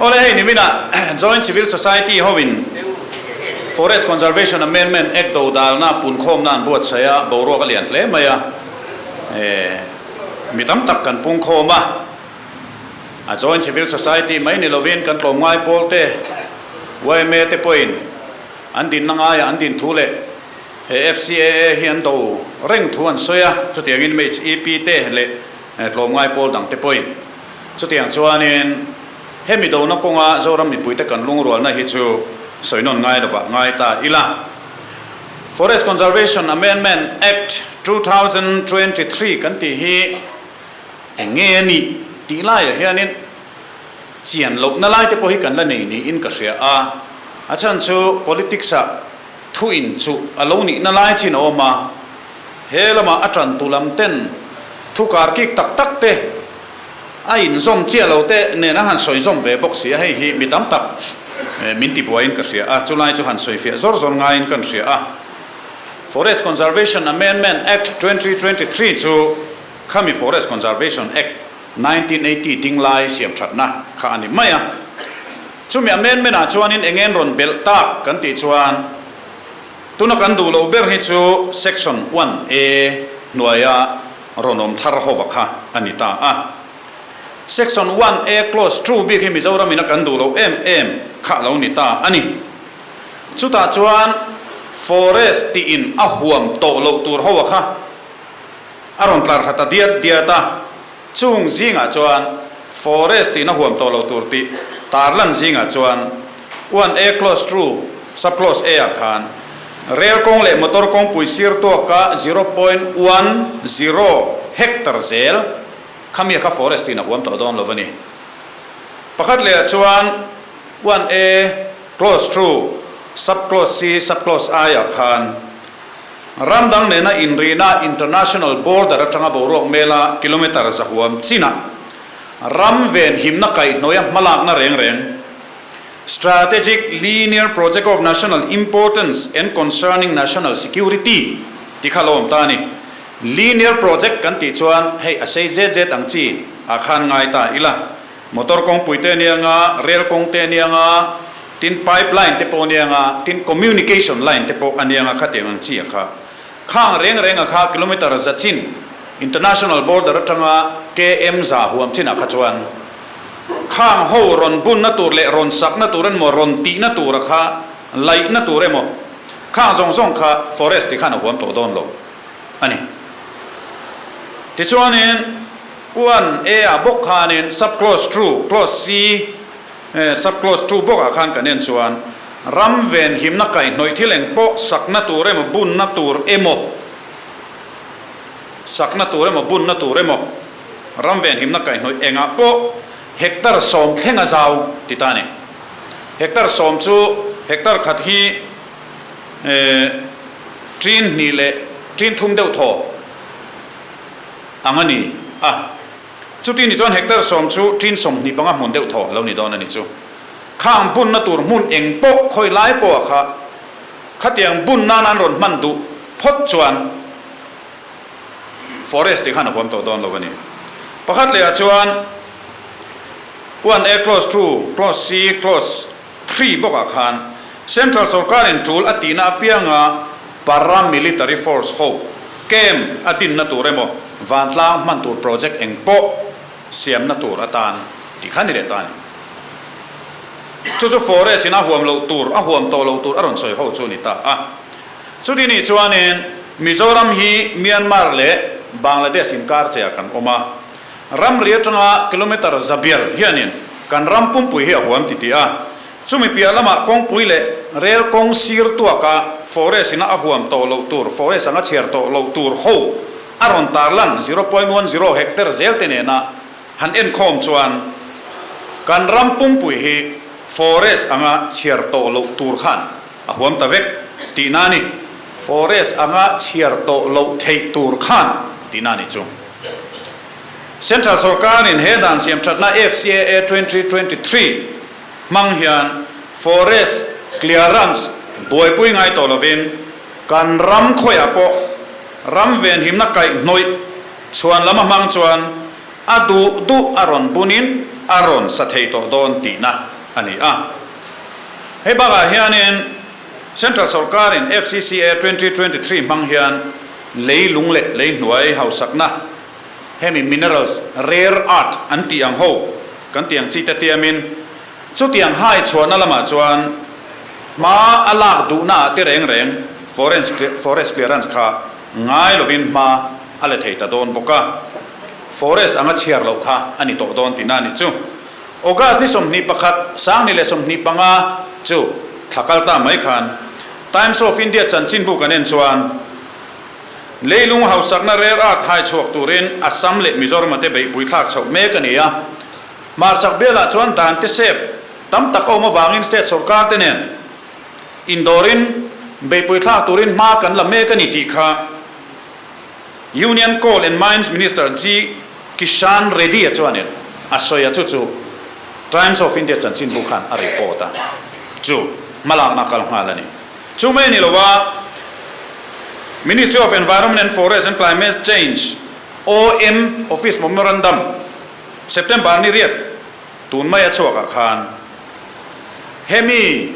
Awle hei niminah Joint Civil Society hoin Forest Conservation Amendment Act dodalna punkhawmna an buatsaih a, boruak a lian hle mai a, mi tam tak kan pungkhawm a. A Joint Civil Society mai ni lovin kan tlawmngai pawl te, yma te pawhin an dinna ngaiah an din thu leh he FCAA hi an do reng thu an sawi a, chutiangin MHEP te leh tlawmngai pawl dang te pawhin. Chutiang chuanin hemi dona kawnga Zoram mipuite kan lungrualna hi chu sawi nawn ngai lovah ngai ta ila. Forest Conservation Amendment Act 2023 kan tih hi eng nge a nih tih laiah hianin chian lohna lai te pawh hi kan la nei niin ka hria a. A chhan chu politics ah thu inchuh a lo nihna lai chin a awm a, he lamah a tantu lam ten thu karkik tak tak te a inzawm chiah lo te nen a han sawi zawm ve bawk si a, hei hi mi tam tak min ti buaiin ka hria a, chulai chu han sawi fiah zawr zawr ngaiin kan hria a. Forest Conservation Amendment Act 2023 chu khami Forest Conservation Act 1980 ding lai siam thatna kha a ni mai a. Chumi amendment ah chuanin eng en rawn belh tak kan tih chuan tuna kan duh loh ber hi chu Section one A hnuaia rawn awm thar hova kha a ni ta a. Section one A clause two bik hi Mizoram in a kan duh loh em em kha a lo ni ta a ni. Chutah chuan forest tiin a huam tawh loh tur hova kha a rawn tlar thla ta diat diat a. Chung zingah chuan forest tihna huam tawh lo tur tih tarlan zingah chuan one A clause two sub clause A ah khan rel kawng leh motor kawngpui sir tuaka 0.10 hectare zel khami kha forest tihna huam tawh dawn lo a ni. Pakhat leh ah chuan one A clause two sub clause C sub clause I ah khan Ram dang nena inrihna international border atanga boruak mela kilometre zahuam chinah ram venhimna kaihhnawia hmalakna reng reng, Strategic Linear Project of National Importance and Concerning National Security, tih kha lo awm ta a ni. Linear Project kan tih chuan hei a sei zet zet ang chi ah khan ngai ta ila. Motor kawngpui te ania nga, rail kawng te ania nga, tin pipe line te pawh ania nga, tin communication line te pawh ania nga khatiang ang chi a kha. Khang reng reng a kha kilometre za chin international border atanga KM za huam chin ah kha chuan khang ho rawn bunna tur leh rawn sakna tur emaw rawn tihna tur a kha laihna tur emaw khang zawng zawng kha forest ti khan a huam tawh dawn lo a ni. Tichuanin. One A ah bawk khanin sub clause two, clause C, sub clause two bawkah khan kan en chuan ram venhimna kaihhnawih thil eng pawh sakna tur emaw bunna tur emaw sakna tur emaw bunna tur emaw ram venhimna kaihhnawih engah pawh hectare sawm thleng a zau ti ta a ni. Hectare sawm chu hectare khat hi ṭin hnih leh ṭin thum deuh thaw. Ang a ni a. Chuti ni chuan hectare sawm chu ṭin 25 hmun deuh thaw a lo ni dawn a ni chu. Khang bunna tur hmun eng pawh khawi lai pawh a kha khatiang bun nan an rawn hman duh phawt chuan forest tih khan a huam tawh dawn lo a ni. Pakhat leh ah chuan one A clause two clause C clause three bawk ah khan Central sawrkarin tul a tihna apianga paramilitary force ho camp a dinna tur emaw vantlang hman tur project eng pawh siamna tur atan tih kha ni leh ta a ni. Chu chu forest in a huam loh tur, a huam tawh loh tur a rawn sawi ho chu a ni ta a. Chuti nih chuanin Mizoram hi Myanmar leh Bangladesh inkar che ah kan awm a. Ramri atanga kilometre zabial hianin kan ram pumpui hi a huam titih a, chumi piah lamah kawngpui leh rel kawng sir tuaka forest ina a huam tawh loh tur, forest anga chhiar tawh loh tur ho a rawn tarlan 0.10 hectare zel te nena han enkhawm chuan kan ram pumpui hi forest anga chhiar tawh loh tur khan a huam ta vek tihna a ni. Forest anga chhiar tawh loh theih tur khan tihna a ni chu. Central sorkarin he dan siamthatna FCAA 2023 hmang hian forest clearance buaipui ngai tawh lovin kan ram khawiah pawh ram venhimna kaihhnawih chhuan lam a hmang chuan a duh duh a rawn bunin a rawn sa thei tawh dawn tihna a ni a. Hei bakah hianin Central sorkarin FCCA 2023 hmang hian leilung leh leihnuai hausakna, hemi minerals, rare earth an tih ang ho kan tih ang chi te tiamin chutiang hai chhuahna lamah chuan hma a lak duhna ah te reng reng forest clearance kha ngai lovin hma a la thei ta dawn bawk a, forest anga chhiar loh kha a ni tawh dawn tihna a nih chu. August ni 21, 2025 chu thla kal ta mai khan Times of India chanchinbu kan en chuan leilung hausakna rare earth hai chhuak turin Assam leh Mizoram te beihpui thlak chhoh mek a ni a. Hmarchhak bialah chuan dan te sep tam tak a awm avangin state sorkar te nen indawrin beihpui thlak turin hma kan la mek a ni tih kha Union Coal and Mines Minister G. Kishan Reddy-a chuanin a sawi a, chu chu Times of India chanchinbu khan a report a, chu hmalakna a kal nghal a ni. Chu mai a ni lo a, Ministry of Environment and Forest and Climate Change, OM, Office Memorandum, September ni riat tun mai a chhuakah khan hemi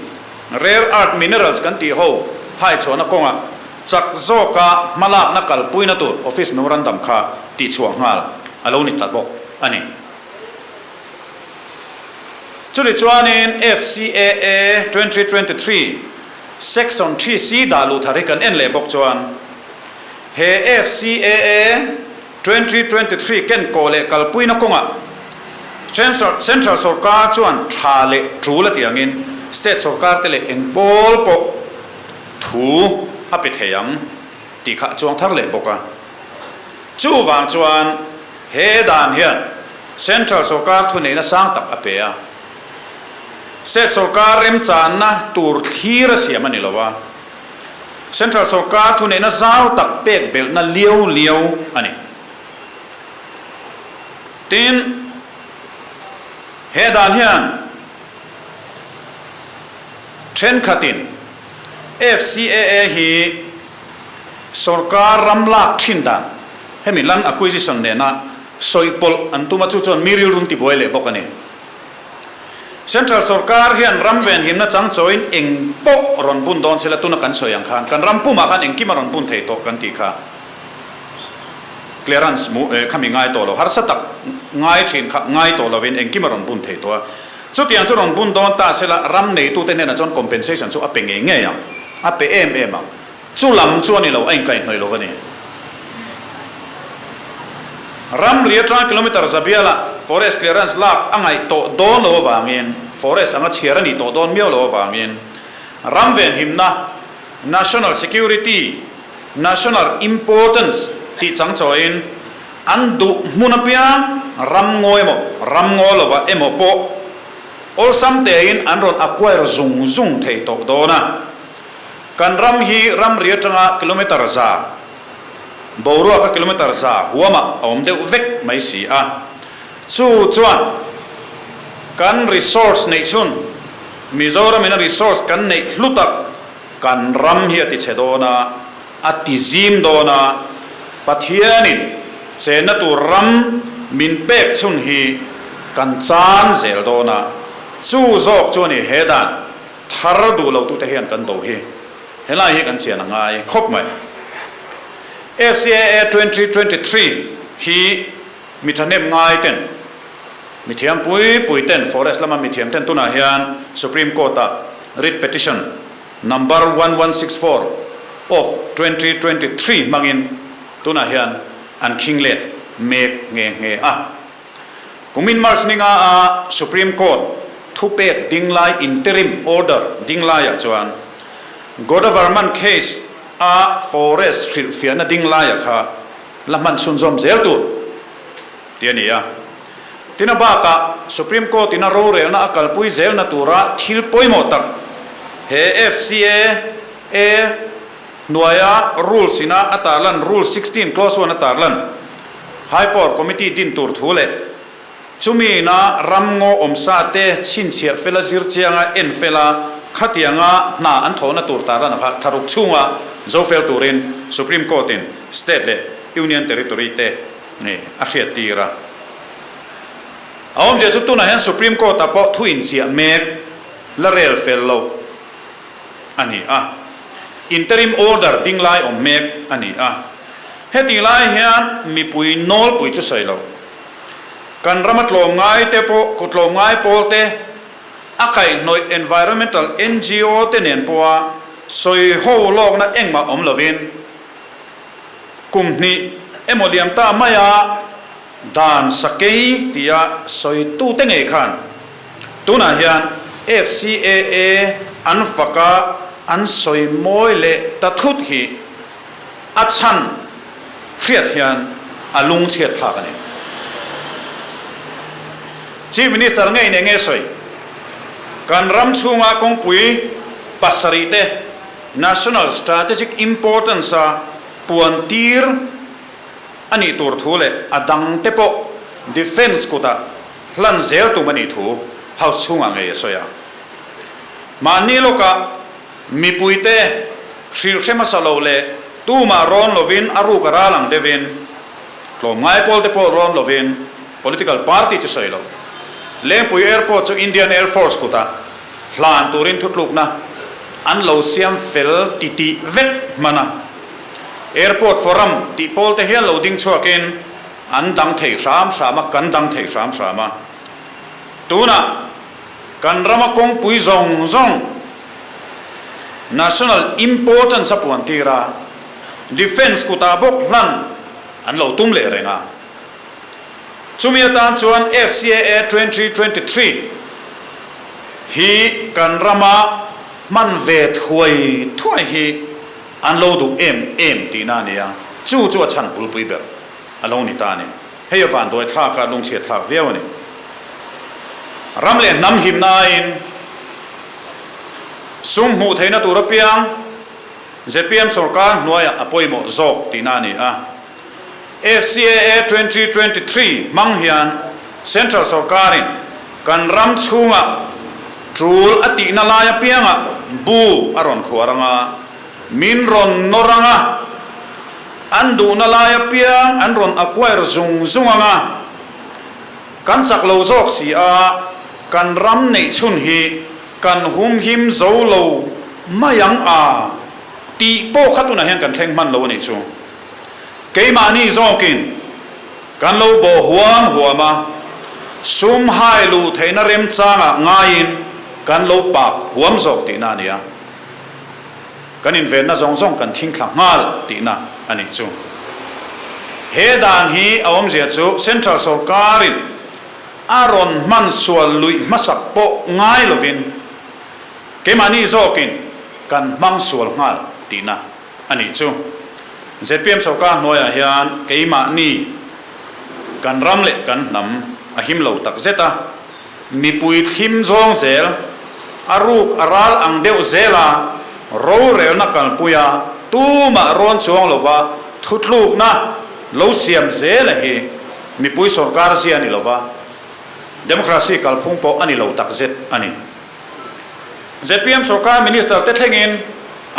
rare earth minerals kan tih ho haichhuahna kawngah Chak zawka hmalakna kalpuina tur office memorandum kha tihchhuah nghal a lo ni ta bawk a ni. Chutih chuanin FCAA 2023 Section 3C dah luh thar hi kan en leh bawk chuan he FCAA 2023 ken kawh leh kalpuina kawngah Central sorkar chuan tha leh tul a tih angin State sorkar te leh eng pawl pawh Thu a pe thei ang tih kha a chuang thar leh bawk a. Chuvang chuan he dan hian Central sorkar thuneihna sang tak a pe a. State sorkar remchanna tur thlir a siam a ni lo a. Central sorkar thuneihna zau tak pek belhna liau liau a ni. Tin, he dan hian Thenkhatin FCAA hi sorkar ram lak thin dan, hemi land acquisition nena sawipawlh an tum a, chu chuan mi rilrun tibuai leh bawk a ni. Central sorkar hian ram venhimna chang chawiin eng pawh rawn bun dawn sela tuna kan sawi ang khan kan ram pumah khan engkim a rawn bun thei tawh kan tih kha clearance khami ngai tawh lo, harsa tak ngai thin kha ngai tawh lovin engkim a rawn bun thei tawh a. Chutiang chu rawn bun dawn ta sela, ram neitute hnenah chuan compensation chu a pe ngei ngei ang, a pe em em ang. Chu lam chu a ni lo, a inkaihhnawih lo va ni. Ram ri atanga kilometre zabialah forest clearance lak a ngaih tawh dawn lo avangin, forest anga chhiar a nih tawh dawn miau lo avangin, ram venhimna, national security, national importance tih chang chawiin, An duh hmun apiang ram ngaw emaw, ram ngaw lova emaw pawh awlsam tein an rawn acquire zung zung thei tawh dawn a. Kan ram hi ramri atanga kilometre za, boruaka kilometre za huamah a awm deuh vek mai si a. Chu chuan kan resource neih chhun, Mizoram ina resource kan neih hlu tak kan ram hi a ti chhe dawn a. A ti zim dawn a, Pathianin chenna tur ram min pek chhun hi kan chan zel dawn a, chu zawk chu a ni he dan thar duh lo tute hian kan do hi helai hi kan chian a ngai khawp mai. FCAA 2023 hi mi thahnem ngai ten, mi thiam pui pui ten, forest lama mi thiam ten tunah hian Supreme Court ah writ petition Number 1164 of 2023 hmangin tunah hian an khing let mek nghe nghe a. Kumin March ni nga a Supreme Court thupek dinglai interim order dinglaiah chuan Godavarman case a forest hrilhfiahna dinglaiah kha la hman chhunzawm zel tur tih a ni a. Tina bakah Supreme Court in a rorelna a kalpui zelna tura thil pawimawh tak he FCAA hnuaia rules ina a tarlan Rule 16 Clause 1 a tarlan High Power Committee din tur thu leh chumi ina ram ngaw awmsa te chhinchhiah fela zir chianga en fela khatianga hna an thawhna tur tarlan kha tharuk chhunga zo fel turin Supreme Court in State leh Union Territory te a hriattir a. A awmzia chu tunah hian Supreme Court ah pawh thu inchiah mek la rel fel lo a ni a, interim order ding lai awm mek a ni a. Heti lai hian mipui nawlpui chu sawi lo. Kan rama tlawmngai te pawh, kut tlawmngai pawl te, a kaihhnawih environmental ngo te nen pawha sawi ho lawkna engmah awm lovin kum hnih emaw liam ta maia dan sakei tia sawitute ngei khan tunah hian FCAA an faka an sawi mawi leh ta thut hi a chhan hriat hian a lungchhiat thlak a ni. Chief Minister ngei nen nge sawi? Kan ram chhunga kawngpui pasarih te National Strategic Importance a puan tir a nih tur thu leh a dang te pawh Defence kutah hlan zel tum a nih thu House chhungah ngei a sawi a. Mahni lawkah mipuite hrilh hre hmasa lo leh tumah rawn lovin a ruk a ral ang deuhin tlawmngai pawl te pawh rawn lovin Political party chu sawi lo. Lengpui Airport chu Indian Air Force kutah hlan turin thutlukna an lo siam fel titih vek hman a. Airport Forum tih pawl te hian lo ding chhuakin an dang thei hram hram a, kan dang thei hram hram a. Tunah kan rama kawngpui zawng zawng national importance a puan tir a, Defence kutah bawk hlan an lo tum leh reng a. Chumi atan chuan FCAA 2023 hi kan rama hman ve thuai thuai hi an lo duh em em tihna a ni a, chu chu a chhan bulpui ber a lo ni ta a ni. Hei a vanduai thlak a, lungchhiat thlak viau a ni. Ram leh hnam himna aiin sum hmuh theihna tur apiang zpm sorkar hnuaiah a pawimawh zawk tihna a ni a. FCAA 2023 hmang hian Central sorkarin kan ram chhunga tul a tihna lai apiangah bu a rawn khuar anga, min rawn nawr anga, an duhna lai apiang an rawn acquire zung zung anga, kan chak lo zawk si a, kan ram neih chhun hi kan humhim zo lo mai ang a tih pawh kha tunah hian kan thleng hman lo a nih chu. Keimahni zawkin kan lo bawh huam huam a, sum hai luh theihna remchangah ngaiin kan lo pak huam zawk tihna a ni a. Kan invenna zawng zawng kan thingthla nghal tihna a nih chu. He dan hi a awmzia chu Central sorkarin a rawn hman sual luih hmasak pawh ngai lovin keimahni zawkin kan hmang sual nghal tihna a nih chu. Zpm sorkar hnuaiah hian keimahni kan ram leh kan hnam a him lo tak zet a, mipui thlim zawng zel, a ruk a ral ang deuh zel a, rorelna kalpui a, tumah rawn chuang lova thutlukna lo siam zel a hi mipui sorkar zia a ni lova, democracy kalphung pawh a ni lo tak zet a ni. Zpm sorkar minister te thlengin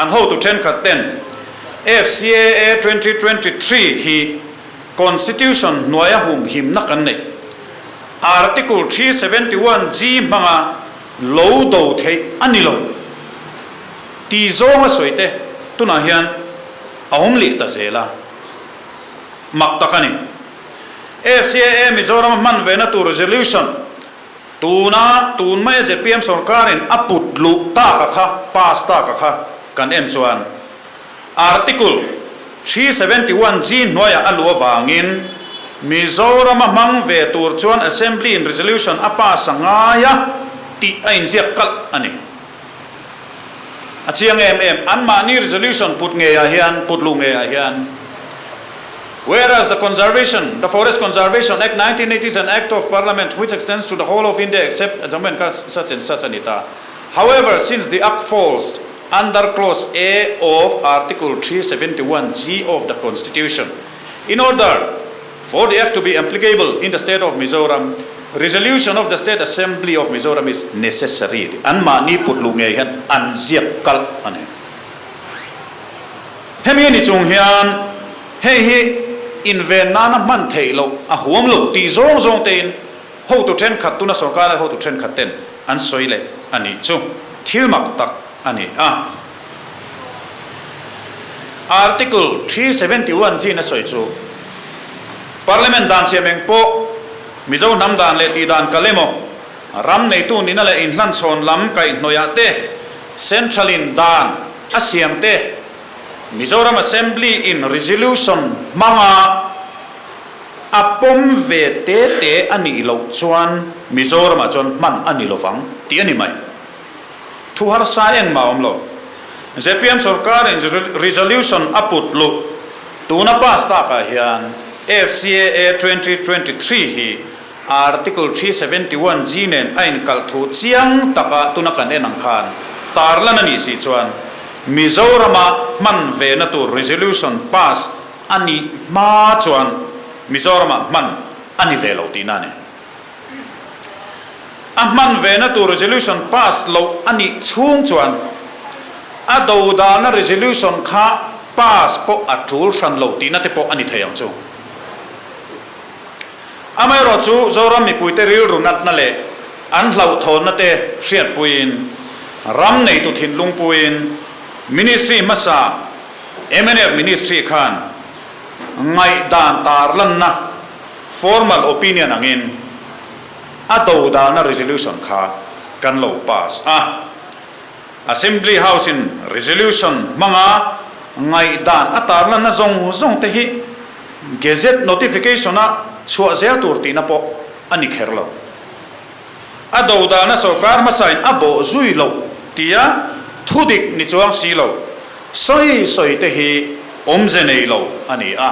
an hotu thenkhat ten FCAA 2023 hi Constitution hnuaia humhimna kan neih Article 371G hmanga lo do theih a ni lo tih zawnga sawi te tunah hian a awm leh ta zel a, mak tak a ni. FCAA Mizoram a hman ve na tur resolution Tuna tun maia zpm sorkarin a put luh taka kha, pass taka kha kan en chuan Article 371 G hnuaiah a luh avangin Mizorama hmang ve tur chuan Assembly in resolution a pass a ngai a tih a inziak kalh a ni. A chiang em em, anmahni resolution put ngeiah hian, put luh ngeiah hian Whereas the Conservation, the Forest Conservation Act 1980 is an Act of Parliament which extends to the whole of India except Jammu and Kashmir such and such a ni ta. However, since the Act falls under Clause A of Article 371 G of the Constitution, in order for the Act to be applicable in the state of Mizoram, resolution of the State Assembly of Mizoram is necessary tih anmahni put luh ngei hian an ziak kalh a ni. Hemi a ni chung hian hei hi inven nana hman theih loh a huam lo tih zawng zawng tein. hotu thenkhat tuna sorkar lai hotu thenkhat ten an sawi leh a nih chu thil mak tak a ni a. Article 371 chin a sawi chu Parliament dan siam eng pawh Mizo hnam dan leh tih dan kal emaw ram neitu nihna leh inhlanchhawn lam kaihhnawihah te Central in dan a siam te Mizoram Assembly in resolution hmanga a pawm ve te te a nih loh chuan Mizoramah chuan hman a ni lovang tih a ni mai. Thu harsa engmah a awm lo. Zpm sorkarin resolution a put luh tuna pass takah hian FCAA 2023 hi Article 371 G nen a inkalh thu chiang taka tuna kan en ang khan tarlan a nih si chuan Mizorama hman vena tur resolution pass a nih hma chuan Mizoramah hman a ni ve lo tihna a ni. A hman vena tur resolution pass loh a nih chhung chuan a dodalna resolution kha pass pawh a tul hran lo tihna te pawh a ni thei ang chu. Amaherawhchu Zoram mipuite rilru natna leh an hlauhthawnna te hriatpuiin ram neitu thinlung puiin Ministry hmasa mnf Ministry khan ngaihdan tarlanna formal opinion angin a dodalna resolution kha kan lo pass a. Assembly House in resolution hmanga ngaihdan a tarlanna zawng zawng te hi Gazette notification a chhuah zel tur tihna pawh a ni kher lo. A dodalna sorkar hmasain a bawh zui loh tia thudik ni chuang si lo sawi sawi te hi awmze nei lo a ni a.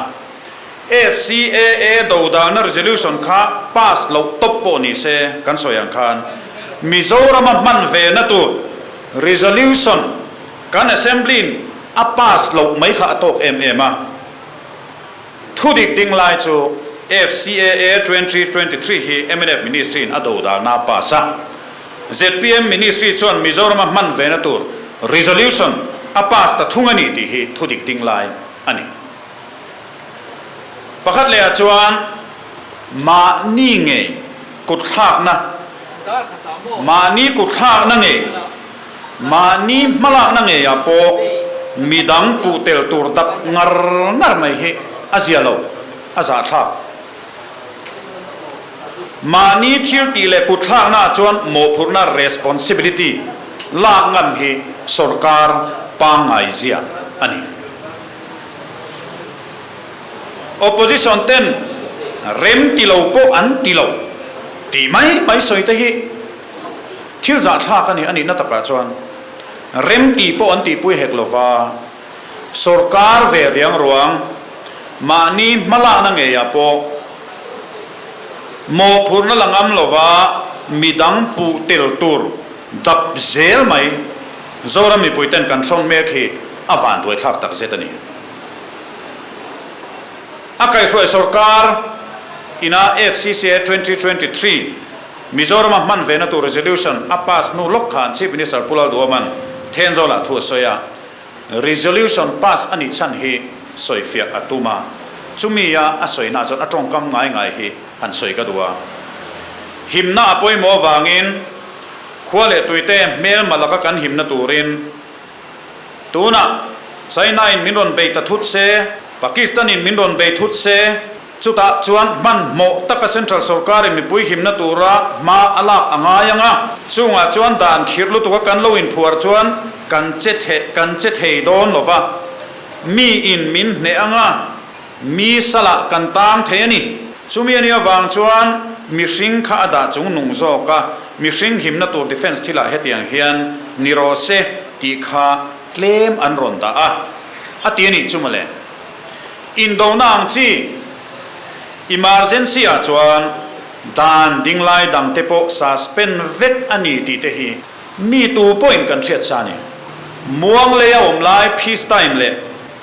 FCAA dodalna resolution kha pass loh tawp pawh ni se kan sawi ang khan Mizorama hman ve na tur resolution kan Assembly in a pass loh mai kha a tawk em em a. Thudik ding lai chu FCAA 2023 hi mnf Ministry in a dodalna a pass a. Zpm Ministry chuan Mizorama hman ve na tur resolution a pass ta thung a ni tih hi thudik ding lai a ni. Pakhat lehah chuan mahni ngei kutthlakna, mahni kutthlakna ngei, mahni hmalakna ngeiah pawh midang puh tel tur dap ngar ngar mai hi a zia lo, a zahthlak. Mahni thil tih leh kutthlaknaah chuan mawhphurhna, responsibility, lak ngam hi sorkar pangngai zia a ni. Opposition ten rem ti lo pawh an ti lo tih mai mai sawi te hi thil zahthlak a ni a nihna takah chuan rem ti pawh an tihpui hek lova sorkar ve riang ruang mahni hmalakna ngeiah pawh mawhphurhna la ngam lova midang puh tel tur dap zel mai Zoram mipui ten kan hrawn mek hi a vanduaithlak tak zet a ni. A kaihhruai sorkar ina FCCA 2023 Mizorama hman vena tur resolution a pass hnu lawk khan Chief Minister Pu Lalduhoma'n Thenzawlah thu a sawi a, resolution pass a nih chhan hi sawifiah a tum a, chumi a a sawina chuan a tawngkam ngai ngai hi han sawi ka duh a. Himna a pawimawh avangin Khua leh tuite hmelma laka kan himna turin tunah China in min rawn bei ta thut se, Pakistan in min rawn bei thut se, chutah chuan hmanhmawh taka Central sorkarin mipui himna tura hma a lak a ngai ang a, chungah chuan dan khirh lutuka kan lo inphuar chuan kan che kan che thei dawn lo va, mi in min hneh ang a. Mi salah kan tang thei a ni. Chumi a nih avang chuan mihring kha a dah chung nung zawk a, mihring himna tur defence thilah hetiang hian ni rawh se tih kha tlem an rawn dah a, a ti a nih chu mawle. Indona ang chi emergency ah chuan dan dinglai dang te pawh suspend vek a ni tih te hi mi tu pawhin kan hriat sa a ni. Muang leia awm lai peace time leh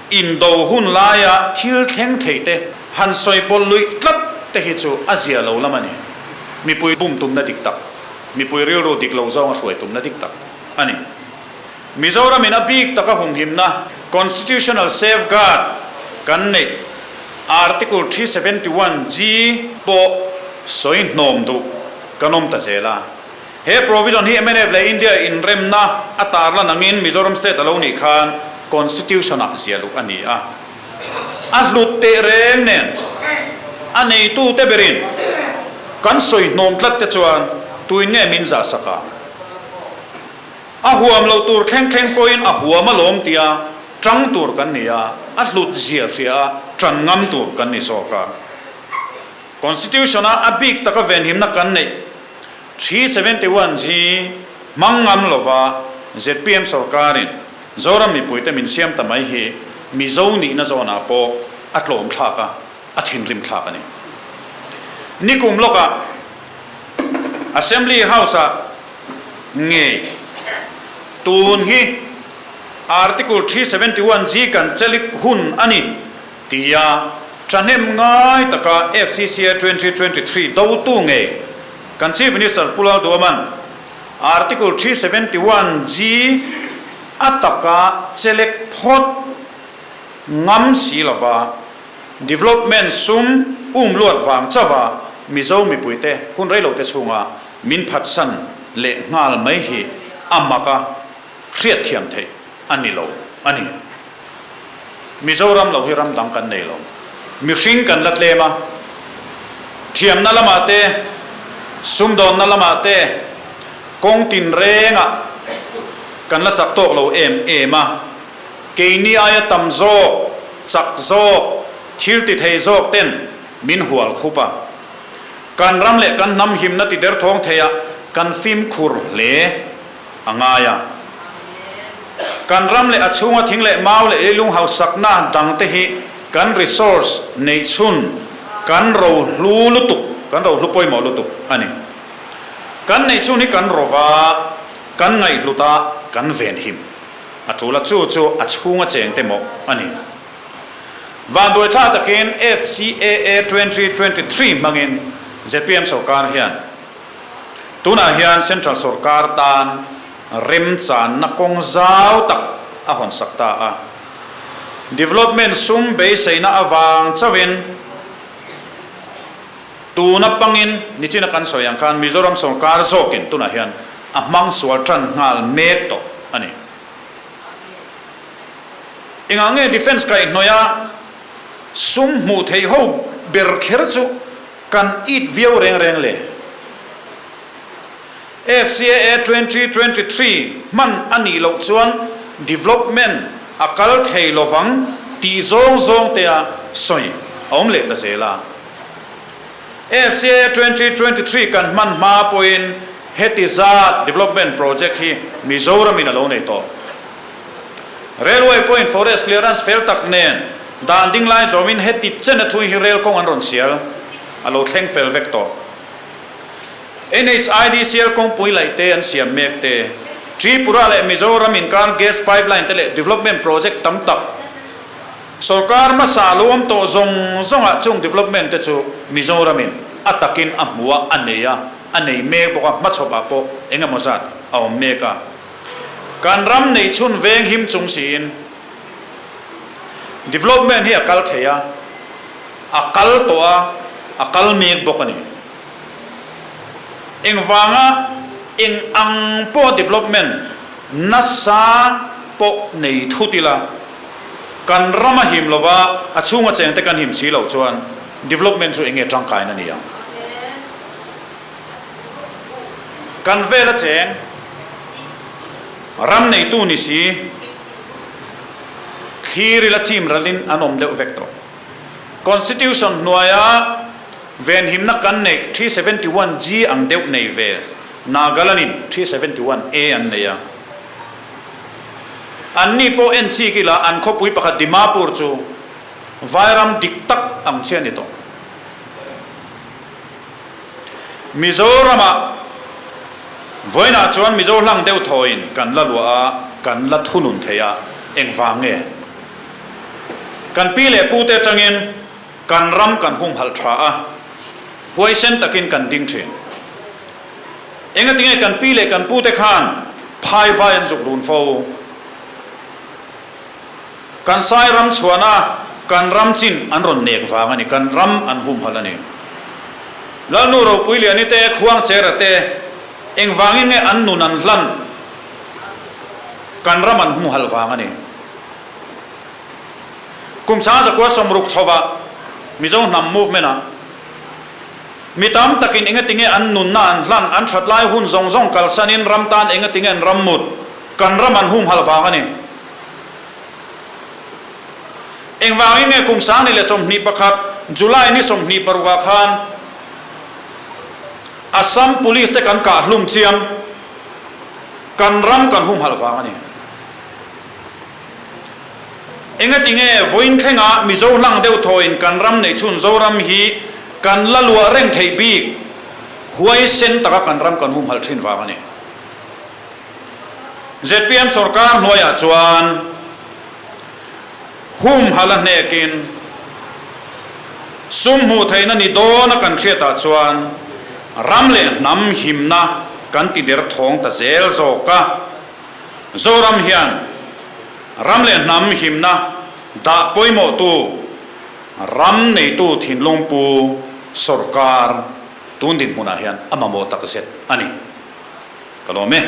Indo hun laia thil thleng thei te han sawi pawlh luih tlat te hi chu a zia lo lam a ni. Mipui bum tumna dik tak, mipui rilru dik lo zawnga hruai tumna dik tak a ni. Mizoramin a bik taka humhimna, constitutional safeguard, kan neih Article 371 G pawh sawi hnawm duh. kan awm ta zel a. He provision hi mnf leh India inremna a tarlan angin Mizoram state a lo nih khan Constitution-ah ziah luh a ni a. A hlut teh reng nen a neitute berin kan sawi hnawm tlat te chuan tuin nge min zah sak a? A huam loh tur thleng thleng pawhin a huam alawm tia ṭang tur kan ni a, a hlut zia hria a ṭan ngam tur kan ni zawk a. Constitution-a a bik taka venhimna kan neih 371G hmang ngam lova zpm sorkarin Zoram mipuite min siam ta mai hi Mizo nihna zawnah pawh a tlawm thlak a, a thinrim thlak a ni. Nikum lawkah Assembly House-ah ngei tun hi Article 371G kan chelik hun a ni tia thahnem ngai taka FCCA 2023 dotu ngei kan Chief Minister Pu Lalduaman Article 371G a taka chelek phawt ngam si lova development sum um luat vang chauha Mizo mipuite hun reilote chhunga min phatsan leh nghal mai hi a mak a, hriatthiam theih a ni lo a ni. Mizoram lo hi ram dang kan nei lo. Mihring kan la tlem a, thiamna lamah te, sumdawnna lamah te, kawng tinrengah kan la chak tawk lo em em a. Keini aia tam zawk, chak zawk, thil ti thei zawk ten min hual khup a. Kan ram leh kan hnam himna ti derthawng theiah kan fimkhur hle a ngai a. Kan ram leh a chhunga thing leh mau leh leilung hausakna dangte hi kan resource neih chhun, kan rohlu lutuk, kan rohlu pawimawh lutuk a ni. Kan neih chhun hi kan rova, kan ngaihhlut a, kan venhim a tul a, chu chu a chhunga chengte mawh a ni. Vanduaithla takin FCAA 2023 hmangin zpm sorkar hian Tunah hian Central sorkar tan remchanna kawng zau tak a hawnsak ta a. Development sum beiseina avang chauhin tuna pangin nichina kan sawi ang khan Mizoram sorkar zawkin tunah hian a hmang sual tan nghal mek tawh a ni. Engah nge Defence kaihhnawih a sum hmuh theih ho ber kher chu Kan it viau reng reng le. FCAA 2023 hman a nih loh chuan development a kal thei lovang tih zawng zawng tea sawi a awm leh ta zel a. FCAA 2023 kan hman hma pawhin heti zat development project hi Mizoramin a lo nei tawh. Railway pawhin forest clearance fel tak nen dan ding lai zawmin heti chen a thui hi rail kawng an rawn sial a lo thleng fel vek tawh. NHIDCL kawngpui laih te an siam mek te, Tripura leh Mizoram inkar gas pipeline te leh development project tam tak sorkar hmasa lo awm tawh zawng zawngah chung development te chu Mizoramin a takin a hmu a, a nei a, a nei mek bawk a, hmachhawpah pawh eng emaw zat a awm mek a. Kan ram neih chhun veng him chung siin development hi a kal thei a, a kal tawh a, a kal mek bawk a ni. Engvanga eng ang pawh development nasa pawh nei thut ila, kan ram a him lova, a chhunga chengte kan him si loh chuan development chu eng nge tangkaina ni ang? Kan vel a cheng, ram neitu ni si, thlir ila chim ralin an awm deuh vek tawh. Constitution hnuaia venhimna kan neih 371G ang deuh nei ve Nagaland-in 371A an nei a. Anni pawh en chik ila an khawpui pakhat Dimapur chu vairam dik tak ang chi a ni tawh. Mizoramah vawiinah chuan Mizo hlang deuh thawiin kan la luah a, kan la thunun thei a, engvang nge? Kan pi leh pute atangin kan ram kan humhalh tha a, huaisen takin kan ding thin. Engatinge kan pi leh kan pute khan phai vai an zuk run fo? Kan sai ram chhuahna kan ram chin an rawn nek vang a ni, kan ram an humhalh a ni. Lalnu Ropuiliani te, Khuangchera te engvangin nge an nun an hlan? Kan ram an hmuhal vang a ni. Kum 1960 chhovah Mizo hnam movement-ah mi tam takin engatinge an nunna an hlan, an that lai hun zawng zawng kalsanin ram tan engatinge an ram mut, kan ram an humhalh vang a ni. Engvangin nge kum 2021 July ni 26 ah khan Assam Police te kan kah hlum chiam, kan ram kan humhalh vang a ni. Engatinge vawiin thlengah Mizo hlang deuh thawin kan ram neih chhun Zoram hi kan la luah reng theih bik huaisen taka kan ram kan humhalh thin vang a ni. Zpm sawrkar hnuaiah chuan humhalh a hnekin sum hmuh theihna ni dawna kan hriatah chuan ram leh hnam himna kan ti der thawng ta zel zawk a. Zoram hian ram leh hnam himna dah pawimawhtu ram neitu thinlung pu sawrkar tun dinhmunah hian a mamawh takzet a ni. Ka lawm e.